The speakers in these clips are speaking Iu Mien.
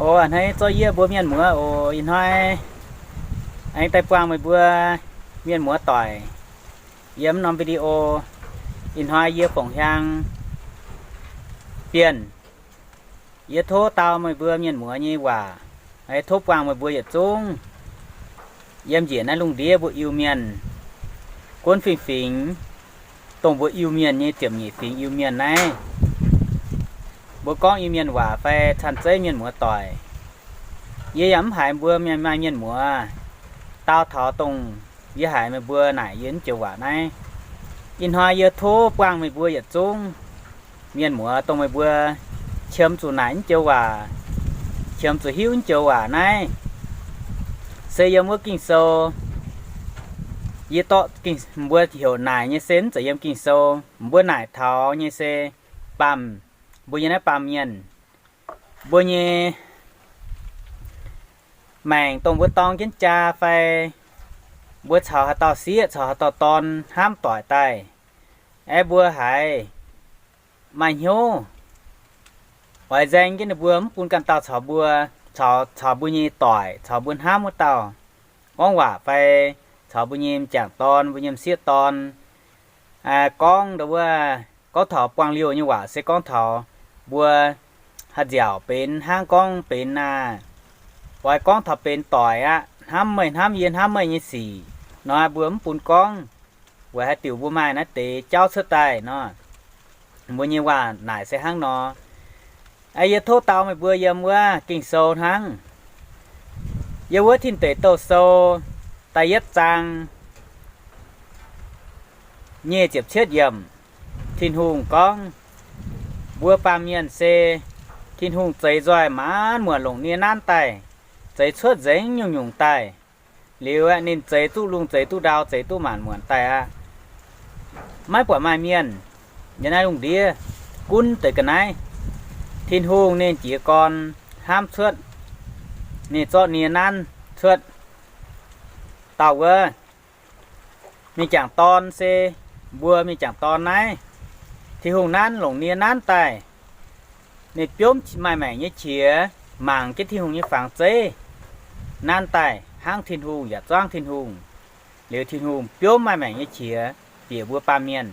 O a'hneiv zorqv yie mbuo mienh muoz oc. Ih hnoi aengx daaih buangh meih mbuo mienh muoz doic yiem norm video. Ih hnoi yie Fongc Hiang Bienh, yie tov dau meih mbuo mienh muoz nyei waac, tov buangh meih mbuo yietc zungv yiem njiec naaiv lungh ndiev mbuo Iu-Mienh, gunv fingx-fingx, dongh mbuo Iu-Mienh nyei ziepc nyeic fingx Iu-Mienh naaiv, mbuo gorngv Iu-Mienh waac fai canh zeiv mienh muoz doic. Yie yaac mv haiz mbuo mienh maaih mienh muoz dau taux dongh yie haiz meih mbuo naaic yie naaiv joux waac naaiv. Ih hnoi yie tov buangh meih mbuo yietc zungv mienh muoz dongh meih mbuo qiemx zuqc naaic naaiv joux waac, qiemx zuqc hiuv naaiv joux waac naaiv, se yiem wuov Ging-Sou. Yie dorh mbuo heuc naaic nyei se mv zeiz yiem Ging-Sou. Mbuo naaic taux nyei se baamh, mbuo nyei naaiv baamh mienh, mbuo nyei maengc dongh mbuo dorng jienv jaa fai mbuo caux haaix dauh sieqv caux haaix dauh dorn hnamv doic daaih, aeqv, mbuo haiz maaih hnyouv oix nzaeng jienv ninh mbuo, mv bun ganh dauh caux mbuo, caux, caux mbuo nyei doic, caux mbuo hnamv wuov dauh gorngv waac fai caux mbuo nyei m'jangc dorn, mbuo nyei m'sieqv dorn gorngv ndo wuov, gorngv taux buangh liouh nyei waac se gorngv taux mbuo haaix nziaauc benx hnangv gorngv benx aa, oix gorngv taux benx doic aqv, hnamv meih hnamv yie hnamv meih nyei sic nor, mbuo mv bun gorngv, weic haaix diuc mbuo maaih naaiv deix jauv cuotv daaih nor, mbuo nyei waac naaic se hnangv nor. Yie tov dau meih mbuo yiem wuov Ging-Sou hnangv. Yiem wuov Tin Deic Douh Sou da'yietv zaang nyic ziepc cietv yiemc, Tin-Hungh gorngv, mbuo baamh mienh se Tin-Hungh zeix nzoih maanc muonc longc nie nanv daaih, zeix cuotv nzengc nyungc-nyungc daaih. Liuz aeqv, ninh zeix duqv lungh, zeix duqv ndau, zeix duqv maanc muonc daaih aqv. Maiv buatc maaih mienh yiem naaiv lungh ndiev gunv deix ga'naaiv Tin-Hungh ninh jiez gorn hnamv cuotv, ninh zorqv nie nanv cuotv. Dauh wuov, mienh jangc dorn se mbuo mienh jangc dorn naaiv, Tin-Hungh nanv longc nie nanv daaih, ninh biomv maaih maengc nyei qiex, mangc jienv Tin-Hungh nyei fangx zeiv nanv daaih hnangv Tin-Hungh yaac zuangv Tin-Hungh. Liuz Tin-Hungh biomv maaih maengc nyei qiex bieqc mbuo baamh mienh,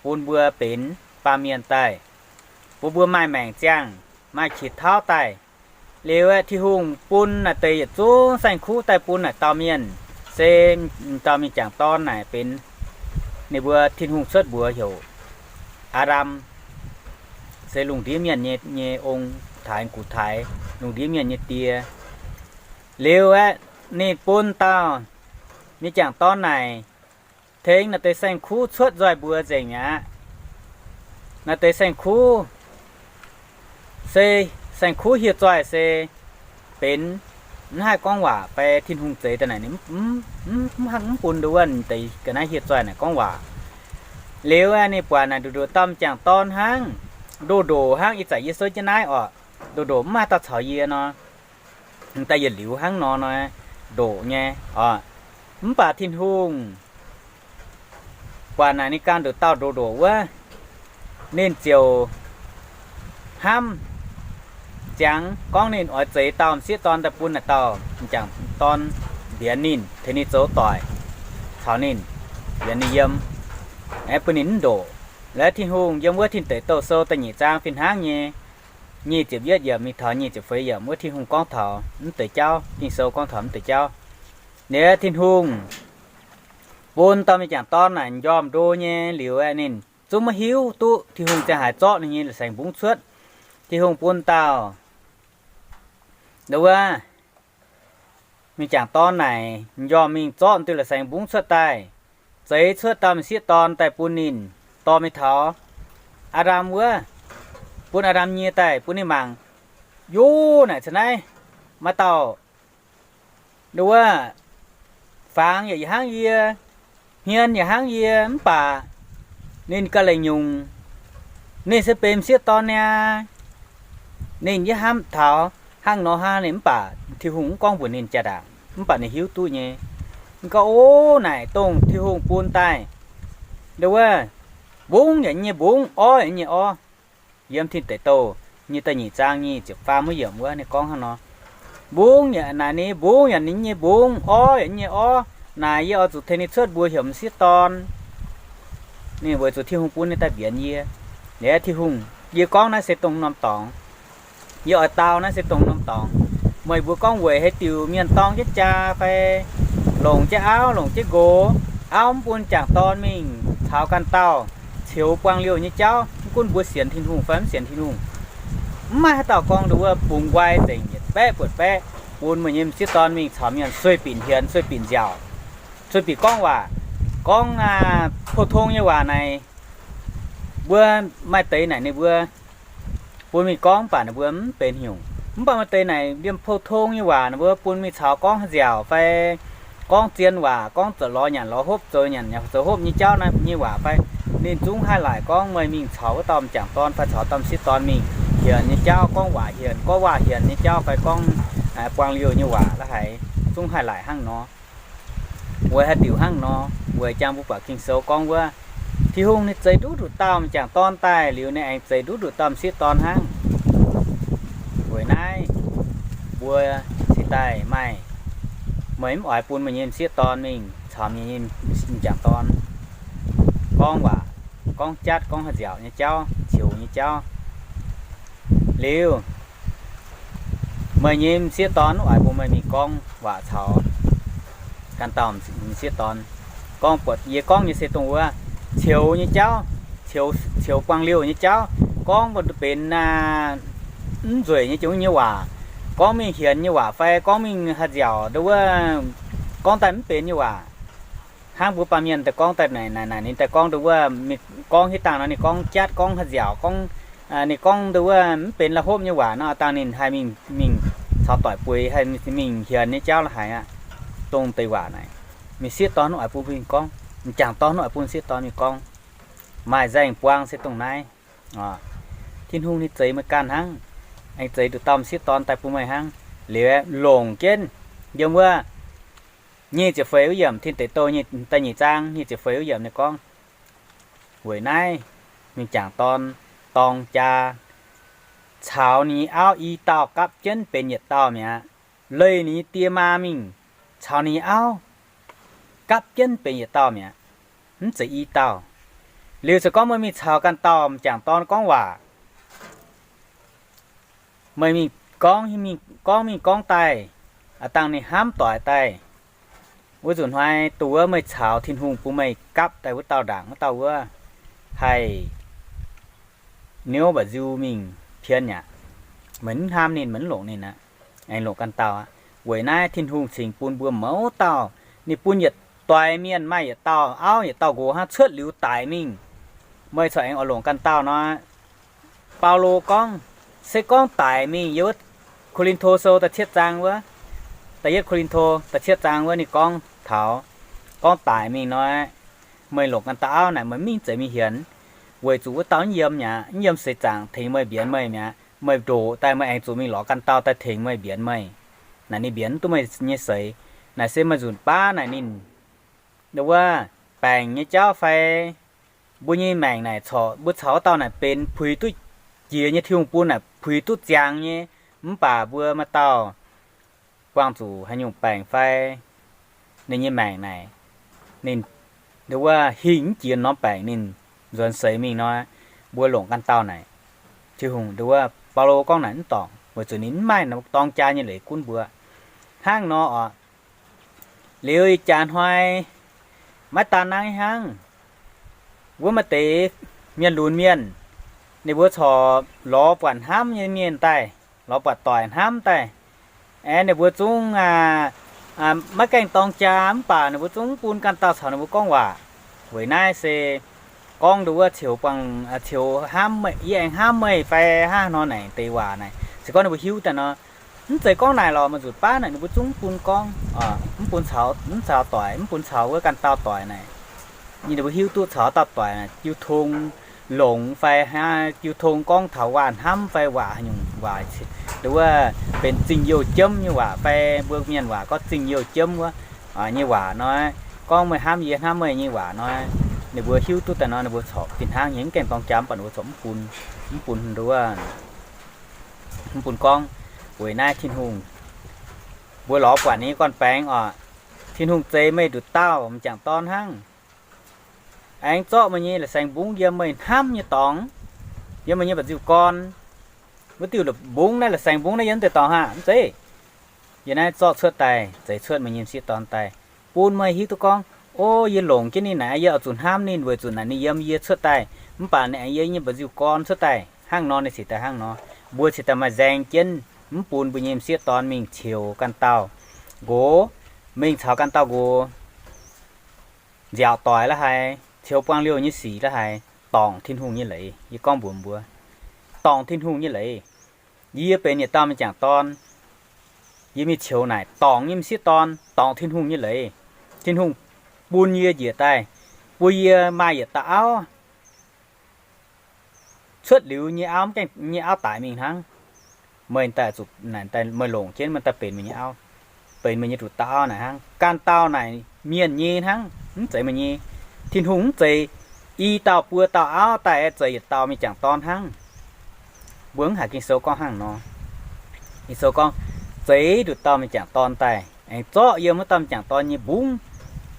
bun mbuo benx baamh mienh daaih, bun mbuo maaih maengc ziangh, maaih qiex tauv daaih. Liuz aeqv, Tin-Hungh bun naaiv deix yietc zungv saeng-kuv daaih bun naaic dauh mienh, se dauh mienh jangc dorn naaic benx ninh mbuo Tin-Hungh cuotv mbuox heuc Aa^ndam, se lungh ndiev mienh nyei, nyei ong-taaix gux-taaix, lungh ndiev mienh nyei die. Liuz aeqv, ninh bun dauh mienh jangc dorn naaic tengx naaiv deix saeng-kuv cuotv nzoih mbuox nzengc mi'aqv. Naaiv deix saeng-kuv se, saeng-kuv hieh zoih se benx mv haih gorngv waac fai Tin-Hungh zeix daaih naaic ninh mv, mv bun nduov deix ga'naaiv hieh zoih naaic gorngv waac. Liuz aeqv, ninh buatc naaic ndoqc ndoqc dauh m'jangc dorn hnangv, ndoqc ndoqc hnangv ih zanc yie souv jienv naaiv orqc, ndoqc ndoqc mv maaih dauh caux yie nor, daaih yietc liuz hnangv nor nor, ndoqc nyei oc. Mv baac Tin-Hungh buatc naaic ninh ganh ndoqc dauh ndoqc ndoqc wuov, ninh ziouc hnamv ziangx gorngv ninh oix zeix dauh m'sieqv dorn daaih bun naaic dauh m'jangc dorn mbienx ninh, tengx ninh zoux doic, caux ninh, mbienx ninh yiem, aeqv, bun ninh mv ndoqc. Laaix Tin-Hungh yiem wuov Tin Deic Douh Sou da'nyeic zaang fih hnangv nyei, nyic ziepc yietv yiemc mingh taux nyic ziepc feix yiemc wuov Tin-Hungh gorngv taux mv deix jauv, Ging-Sou gorngv taux mv deix jauv. Liuz Tin-Hungh bun dauh mienh jangc dorn naaic m'njormh ndo nyei liuz aeqv, ninh zungv maiv hiuv duqv Tin-Hungh ziang haaix zorqv ninh nyei la'saengx mbungv cuotv. Tin-Hungh bun dauh, nduov wuov, mienh jangc dorn naaic m'njormh mingh zorqv duih la'saengx mbungv cuotv daaih, zeix cuotv dauh m'sieqv dorn daaih bun ninh, dorh mingh taux Aa^ndam wuov, bun Aa^ndam nyie daaih bun ninh mangc. Yo, naaic caux naaiv maaih dauh, nduov wuov, fangx yaac hnangv yie, hmien yaac hnangv yie, mv baac ninh ga'lengc nyungc, ninh se benx m'sieqv dorn niaa. Ninh yie hnamv taux hnangv nor hnangv ninh, mv baac Tin-Hungh mv gorngv mbuox ninh jaa-ndaangc, mv baac ninh hiuv duqv nyei. Ninh gorngv, O, naaic dongh Tin-Hungh bun daaih, nduov wuov, mbungv yaac nyei mbungv, orv yaac nyei orv. Yiem Tin Deic Douh nyei da'nyeic zaang nyic ziepc faam wuov yiemc wuov ninh gorngv hnangv nor. Mbungv yaac naaic ninh mbungv yaac ninh nyei mbungv, orv yaac ninh nyei orv. Naaic yie oix zuqc tengx ninh cuotv mbuox heuc m'sieqv dorn. Ninh weic zuqc Tin-Hungh bun ninh daaih mbienx yie. Liuz Tin-Hungh, yie gorngv naaiv se dongh norm dorngx. Yie oix dau naaiv se dongh norm dorngx. Meih mbuo gorngv weic haaix diuc mienh dorng jienv jaa fai longc jienv auv, longc jienv nqox, auv mv bun m'jangc dorn mingh caux ganh dauh ceux buang liouh nyei jauv, mv gunv mbuo sienx Tin-Hungh fai mv sienx Tin-Hungh, mv maaih haaix dauh gorngv nduov wuov bungx nqoi nzengc yietc baeqv buatc baeqv bun meih nyei m'sieqv dorn mingh caux mienh sueih binc hienx, sueih binc nziaauc, sueih binc gorngv waac. Gorngv aa, pou-tong nyei waac naaic, mbuo maaih deix naaic ninh mbuo bun mingh gorngv, mv baac ninh mbuo mv benx hnyouv. Mv baac maaih deix naaic liemh pou-tong nyei waac ninh mbuo bun mingh caux gorngv haaix nziaauc fai gorngv zien waac, gorngv zoux lorz nyanc lorz hopv, zoux nyanc zoux hopv nyei jauv naaiv nyei waac fai, ninh zungv haih laaic gorngv meih mingh caux wuov dauh m'jangc dorn fai caux dauh m'sieqv dorn mingh hienx nyei jauv, gorngv waac hienx, gorngv waac hienx nyei jauv fai gorngv buang liouh nyei waac la'haiz, zungv haih laaic hnangv nor. Weic haaix diuc hnangv nor? Weic jang mbuo buatc Ging-Sou gorngv wuov, Tin-Hungh ninh zeix nduqc nduqc dauh m'jangc dorn daaih liuz, ninh aengx zeix nduqc nduqc dauh m'sieqv dorn hnangv. Weic naaiv mbuo cingx daaih maaih, meih mv oix bun meih nyei m'sieqv dorn mingh caux meih nyei m'jangc dorn gorngv waac, gorngv jatv, gorngv haaix nziaauc nyei jauv, ceux nyei jauv. Liuz, meih nyei m'sieqv dorn mv oix bun meih mingh gorngv waac caux ganh dauh m'sieqv dorn. Gorngv buatc yie gorngv nyei se dongh wuov ceux nyei jauv, ceux buang liouh nyei jauv, gorngv mbuo benx aa, mv nzueic nyei jomc nyei waac, gorngv mingh hienx nyei waac fai gorngv mingh haaix nziaauc nduov wuov, gorngv daaih mv benx nyei waac. Hnangv mbuo baamh mienh daaih gorngv daaih naaic naaic ninh daaih gorngv nduov wuov, gorngv hitv dangh nor ninh gorngv jatv, gorngv haaix nziaauc, gorngv ninh gorngv nduov wuov mv benx la'hopv nyei waac nor, dangh ninh haih mingh, mingh caux doic bueix, haih mingh hienx nyei jauv la'haiz aqv. Dongh deix waac naaic, m'sieqv dorn mv oix bun mingh gorngv, m'jangc dorn mv oix bun m'sieqv dorn mingh gorngv. Maaih nzaeng buang se dongh naaiv. Tin-Hungh ninh zeix meih ganh hnangv, aengx zeix nduqc dauh m'sieqv dorn daaih bun meih hnangv. Liuz longc jienv yiem wuov nyic ziepc feix wuov yiemc, Tin Deic Douh da'nyeic zaang nyic ziepc feix wuov yiemc ninh gorngv, weic naaiv m'jangc dorn dorng jaa caux ninh nyei auv i dauh gapv jienv benx yietc dauh mi'aqv. Leih ninh nyei die maa mingh caux ninh nyei auv gapv jienv benx yietc dauh mi'aqv. Mv zeiz i dauh. Liuz se gorngv meih mingh caux ganh dauh m'jangc dorn gorngv waac, meih mingh gorngv, gorngv mingh gorngv daaih, a'dangh ninh hnamv doic daaih, wuov nzunc hnoi dongh wuov meih caux Tin-Hungh bun meih gapv daaih wuov dauh ndaangc wuov dauh wuov haih niouv mba'nziu mingh pien aqv. Meih mv hnamv ninh, meih mv longc ninh aqv, aengx longc ganh dauh aqv. Weic naaiv Tin-Hungh cingx bun mbuo mouz dauh, ninh bun yietc doix mienh maaih yietc dauh auv yietc dauh nqox hnangv, cuotv liuz daic mingh, meih corc aengx oix longc ganh dauh nor. Baulo gorngv, se gorngv daic mingh, yiem wuov Ko^lin^to Sou da'cietv zaang wuov, da'yietv Ko^lin^to da'cietv zaang wuov ninh gorngv taux, gorngv daic mingh nor, meih longc ganh dauh auv naaic meih mv zeiz mingh hienx, weic zuqc wuov dauh mv yiem mi'aqv, mv yiem seix zaangc tengx meih mbienx meih mi'aqv. Meih ndoqc daaih meih aengx zuqc mingh lorz ganh dauh daaih tengx meih mbienx meih. Naaic ninh mbienx mv duqv meih nyei seix. Naaic se meih nzunc baav naaic ninh wuov baengc nyei jauv fai mbuo nyei maengc naaic corc mbuo caux wuov dauh naaic benx puix duqv jiex nyei, Tin-Hungh bun naaic puix duqv ziangx nyei. Mv baac mbuo maaih dauh buangh zuqc haaix nyungc baengc fai ninh nyei maengc naaic, ninh nduov wuov hingh mv jiex norm baengc ninh nzuonx seix mingh nor, mbuo longc ganh dauh naaic. Tin-Hungh nduov wuov Baulo gorngv naaic mv dorngc, weic zuqc ninh mv maaih dorng jaa nyei leiz gunv mbuo. Hnangv nor oc, liuz ih jaax hnoi maiv daan nangv hnangv, wuov maaih deix mienh lunx mienh, ninh mbuo corc lorz buatc hnamv nyei mienh daaih, lorz buatc doic hnamv daaih, aengx ninh mbuo zungv maiv gaengh dorng jaa, mv baac ninh mbuo zungv bun ganh dauh caux ninh mbuo gorngv waac. Weic naaiv se gorngv nduov wuov ceux buangh, ceux hnamv, yie aengx hnamv meih fai hnangv nor naaic deix waac naaic, se gorngv ninh mbuo hiuv daaih nor, mv zeiz gorngv naaic lorqc, maaih nzunc baav naaic ninh mbuo zungv mv bun gorngv, mv bun caux, mv caux doic, mv bun caux wuov ganh dauh doic naaic. Ninh mbuo hiuv duqv caux dauh doic jiu tong longx fai hnangv, jiu tong gorngv taux waac hnamv fai waac haaix nyungc waac, nduov wuov benx zingh youh jiemv nyei waac fai mbuo mienh waac gorngv zingh youh jiemv wuov nyei waac nor, gorngv meih hnamv yie, yie hnamv meih nyei waac nor, ninh mbuo hiuv duqv daaih nor, ninh mbuo corc fih hnangv nyei mv gaengh dorng jaa, mv baac ninh mbuo corc mv bun, mv bun nduov wuov Mv bun gorngv, weic naaiv Tin-Hungh, mbuo lorz buatc ninh nyei gorn-baengx oc. Tin-Hungh zeix meih nduqc dauh m'jangc dorn hnangv, aengx zorqv meih nyei la'saeng mbungv yiem meih hnamv nyei dorngx, yiem meih nyei mba'nziu gorn. Wuov diuh mbungv naaiv, la'saeng mbungv naaiv yiem deix dorngx haah? Mv zeiz. Yiem naaiv zorqv cuotv daaih, zeix cuotv meih nyei m'sieqv dorn daaih, bun meih hiuv duqv gorngv, o, yie longc jienv ninh naaic, yie oix zuqc hnamv ninh weic zuqc naaic ninh yiem yie cuotv daaih, mv baac ninh aengx yiem yie nyei mba'nziu gorn cuotv daaih. Hnangv nor ninh cingx daaih hnangv nor. Mbuo cingx daaih maaih nzaeng jienv, mv bun mbuo nyei m'sieqv dorn mingh ceux ganh dauh nqox, mingh caux ganh dauh nqox nziaauc doic la'haiz, ceux buangh liouh nyei sic la'haiz, dorngc Tin-Hungh nyei leiz. Yie gorngv mbuox mbuo, dorngc Tin-Hungh nyei leiz. Yie benx yietc dauh m'jangc dorn, yie mingh ceux naaic dorngc nyei m'sieqv dorn, dorngc Tin-Hungh nyei leiz. Tin-Hungh bun yie njiec daaih, bun yie maaih yietc dauh auv. Cuotv liuz nyei auv, mv gaengh nyei auv daic mingh hnangv. Meih daaih zuqc naaic, meih longc jienv meih daaih benx meih nyei auv, benx meih nyei nduqc dauh auv naaic hnangv. Ganh dauh naaic mienh nyei hnangv, mv zeiz meih nyei. Tin-Hungh mv zeiz i dauh buo dauh auv daaih aengx zeix yietc dauh m'jangc dorn hnangv. Mbuo mv haiz Ging-Sou gorngv hnangv nor. Ging-Sou gorngv, zeix nduqc dauh m'jangc dorn daaih, aengx zorqv yiem wuov dauh m'jangc dorn nyei mbungv.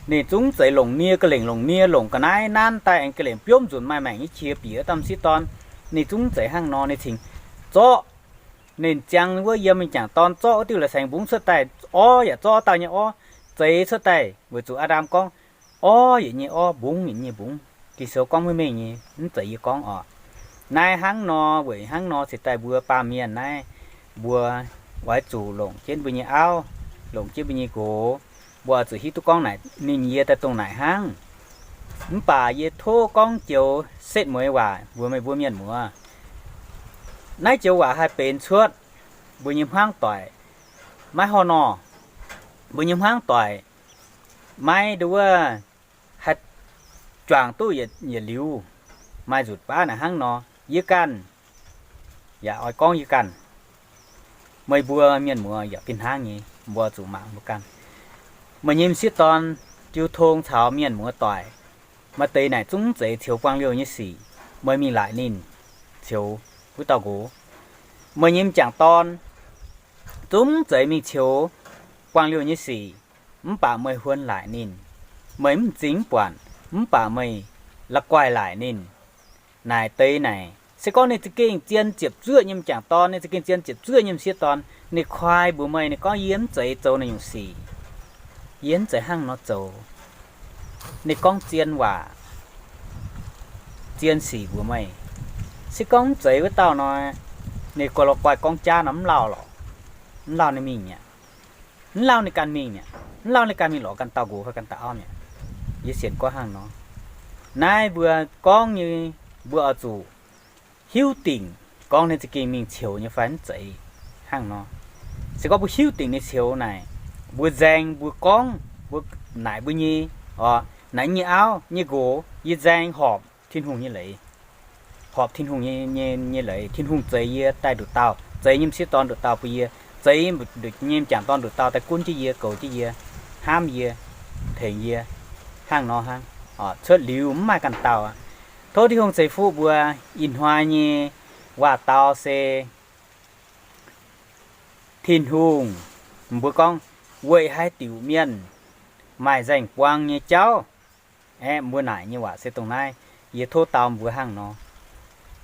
Ninh zungv mv zeiz longc nie ga'lengc, longc nie longc ga'naaiv nanv daaih aengx ga'lengc biomv nzunc maaih maengc nyei qiex bieqc wuov dauh m'sieqv dorn. Ninh zungv mv zeiz hnangv nor. Ninh cingx zorqv, ninh ziang wuov yiem m'jangc dorn zorqv wuov diuh la'saeng mbungv cuotv daaih, orv yaac zorqv dauh nyei orv zeix cuotv daaih, weic zuqc Aa^ndam gorngv, orv yietc nyei orv, mbungv yietc nyei mbungv. Ging-Sou gorngv maiv mengh nyei, mv zeiz yie gorngv oc. Naaiv hnangv nor, weic hnangv nor cingx daaih mbuo baamh mienh naaiv, mbuo oix zuqc longc jienv mbuo nyei auv, longc jienv mbuo nyei nqox, mbuo oix zuqc hiuv duqv gorngv naaic ninh yie daaih dongh naaic hnangv. Mv baac yie tov gorngv joux setv mueiz waac mbuox meih mbuo mienh muoz. Naaiv joux waac haih benx cuotv mbuo nyei hmuangv doic maiv haaix nor. Mbuo nyei hmuangv doic maiv nduov haih juangc duqv yietc liuz, maaih nzutc baav naaic hnangv nor. Yie ganh yaac oix gorngv yie ganh, meih mbuo mienh muoz yaac fih hnangv nyei, mbuo zuqc mangc mbuo ganh. Meih nyei m'sieqv dorn jiu tong caux mienh muoz doic, maaih deix naaic zungv mv zeiz ceux buangh liouh nyei sic, meih mingh laaic ninh ceux wuov dauh nqox. Meih nyei m'jangc dorn zungv mv zeiz mingh ceux buangh liouh nyei sic, mv baac meih huon laaic ninh, meih mv m'zing mv buatc, mv baac meih la'guaih laaic ninh. Naaic deix naaic, se gorngv ninh za'gengh zien ziepc zuoqv nyei m'jangc dorn, ninh za'gengh zien ziepc zuoqv nyei m'sieqv dorn, ninh koi mbuox meih, ninh gorngv, yie mv zeiz zoux naaiv nyungc sic. Yie mv zeiz hnangv nor zoux. Ninh gorngv zien waac, zien sic mbuox meih. Se gorngv mv zeiz wuov dauh nor, ninh guai la'guaih gorngv jaav nor mv lauh lorqc. Mv lauh ninh mingh mi'aqv. Mv lauh ninh ganh mingh mi'aqv. Mv lauh ninh ganh mingh lorz ganh dauh nqox fai ganh dauh auv mi'aqv. Yie sienx gorngv hnangv nor. Naaiv mbuo gorngv nyei, mbuo oix zuqc hiuv dingc gorngv ninh za'gengh mingh ceux nyei fai mv zeiz hnangv nor. Se gorngv mbuo hiuv dingc ninh ceux naaic, mbuo nzaeng mbuo gorngv, mbuo naaic mbuo nyei, oc, naaic nyei auv nyei nqox, yie nzaeng horpc Tin-Hungh nyei leiz. Horpc Tin-Hungh nyei, nyei, nyei leiz. Tin-Hungh zeix yie daaih nduqc dauh, zeix nyei m'sieqv dorn nduqc dauh bun yie, zeix nyei m'jangc dorn nduqc dauh daaih gunv jienv yie, goux jienv yie, hnamv yie, tengx yie, hnangv nor hnangv. Oc, cuotv liuz mv maaih ganh dauh aqv. Tov Tin-Hungh ceix fuqv mbuo. Ih hnoi nyei waac-dau se Tin-Hungh, mbuo gorngv, weic haaix diuc mienh maaih nzaeng buang nyei jauv. Aeqv, mbuo naaic nyei waac se dongh naaiv. Yie tov dau mbuo hnangv nor.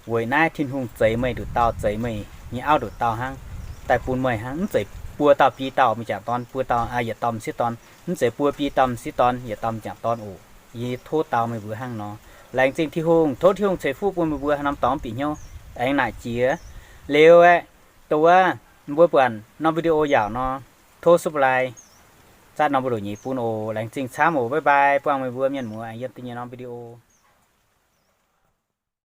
Weic naaiv Tin-Hungh zeix meih nduqc dauh, zeix meih nyei auv nduqc dauh hnangv, daaih bun meih hnangv. Mv zeiz buo dauh biei dauh m'jangc dorn, buo dauh, aa, yietc dauh m'sieqv dorn. Mv zeiz buo biei dauh m'sieqv dorn, yietc dauh m'jangc dorn oc. Yie tov dau meih mbuo hnangv nor. Laengz zingh Tin-Hungh, tov Tin-Hungh ceix fuqv bun meih mbuo haaix norm dorngx bieqc hnyouv aengx naaic jiex. Liuz aeqv, dongh wuov mbuo buatc norm video yaauc nor, tov subscribe, zatv norm buoz-ndoqv nyeiz bun oc. Laengz zingh camv oc. Bye bye. Buangh meih mbuo mienh muoz aengx yiem da'nyeic norm video.